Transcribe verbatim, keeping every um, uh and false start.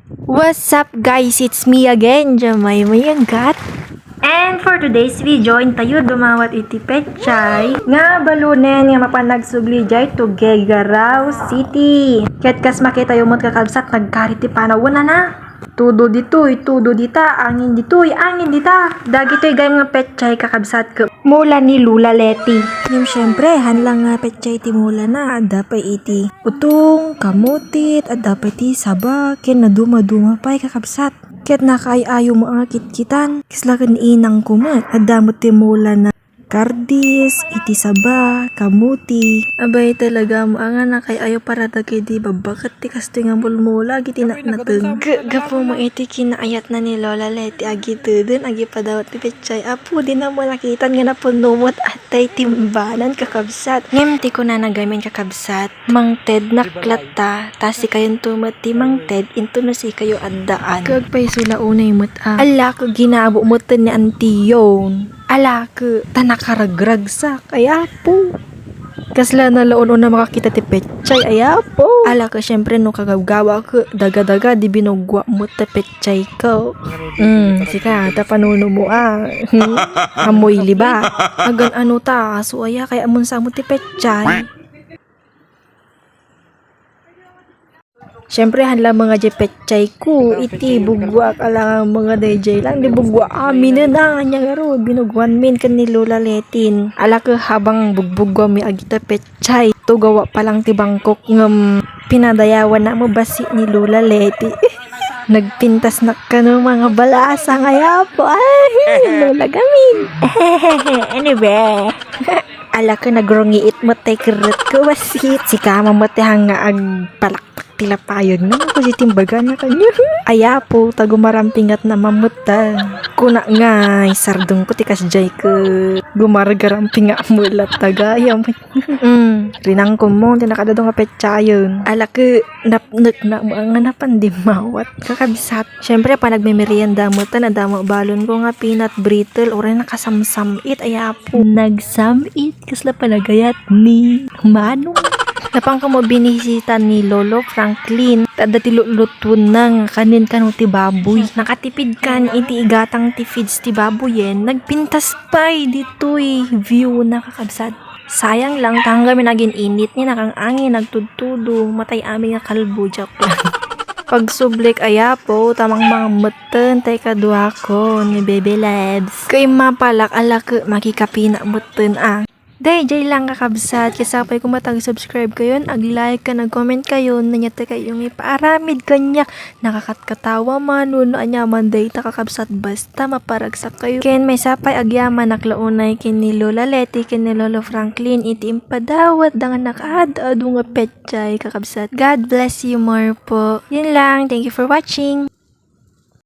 What's up, guys? It's me again, Jamay Mayagat. And for today's video, intayo dumawat iti pechay nga balunen nga mapan nagsubli jay Tuguegarao City. Ket kas makitayo met, kakabsat, nagkari ti panawen, a. Tudo ditoy, tudo dita, angin ditoy, angin dita. Dagitoy gayam nga pechay, kakabsat, ket mula ni Lola Leti. Ngem siempre, haan lang nga pechay ti mulana, adda pay iti utong, kamutit, adda pay ti saba, ken nadumaduma pay, kakabsat. Ket nakaay-ayo met nga kitkitan, kasla ken inangko met, adda met ti mulana. Kardis, iti saba, kamuti. Abay, talaga met nga nakaay-ayo para dagiti babbaket ti kastoy nga mulmula, agiti natnateng. Ga-, gapu met iti kinaayatna ni Lola Leti, agiteden, agipadawat ti pechay. Apo, dina met nakitan nga napunno met atay timbanan, kakabsat. Ngem ti kunana gamin, kakabsat, mangtednak latta, ta sikayonto met ti mangted, intono sikayo addaan. Ket agpayso la unay met, a. Ala, ket ginabo met ni antiyon. Ala, ket ta nakaragragsak. Ay, apo. Kasla na la unay makakita ti pechay. Ay, apo. Ala, ket siempre no kagabgabak, ket daga-daga, di binuggoak met ti pechay ko. Mm, sika, ta panuno mo, a. Amoy liba. Agan ano ta, aso aya, kay ammon sa mo ti pechay. Siempre, haan lamang nga jay pechay ko, iti buggoak, ala nga mga dayjay lang, di buggoak aminen, a, ania ngarud, binuggoan min ken ni Lola Letin. Ala ket habang bugbuggoan mi agita pechay, tugawa pa lang ti bangkok, ngem pinadayawanna met bassit ni Lola Leti. Nagpintasnak kano mga balasa nga yapo. Ay, Lola Gamin. Ano ba? Ala ket nagrungiit met tay kerretko, bassit. Sika met ti haan nga agpalakpak ti lapayagna, no, kasi timbagana kaniak. Ay, apo, ta gumarampingatna met ta. Kunak nga, isardengko ti kasjay ket gumargarampingat met latta gayam. Mm, rinangko mo, ti nakadado nga petsayen. Ala ket napnekna met nga napan dimmawat, kakabsat. Siempre, panagmemerienda met, adda met balonko nga peanut brittle, uray nakasamsam-it, ay apo. Nagsam-it, kasla panagayat ni Manong. Napanko met binisita ni Lolo Franklin. Adda ti lutlutuenna nga kanen kano ti baboy. Nakatipid kan iti igatang ti feeds ti baboyen. Nagpintas pay ditoy view na, kakabsat. Sayang lang, ta gamin agin-init ni nakang-angin, nagtudtudo, matay amin nga kalbo, joke lang. Pagsublik, ay apo, ta mangmangmetten tay kaduakon ni Bebe Labs. Kay mapalak, ala ket makikapina metten, a. Dayjay lang, kakabsat, ket sapay koma ta ag-subscribe kayon, ag-like ken ag-comment kayon, no ania ti kayatyo nga ipaaramid kaniak. Nakakatkatawa man wenno aniaman dayta, kakabsat, basta maparagsak kayo. Ken maysa pay, agyamanak la unay ken ni Lola Leti ken ni Lolo Franklin iti impadawatda nga nakaad-ado nga petsa, kakabsat. God bless you more po. Yun lang. Thank you for watching.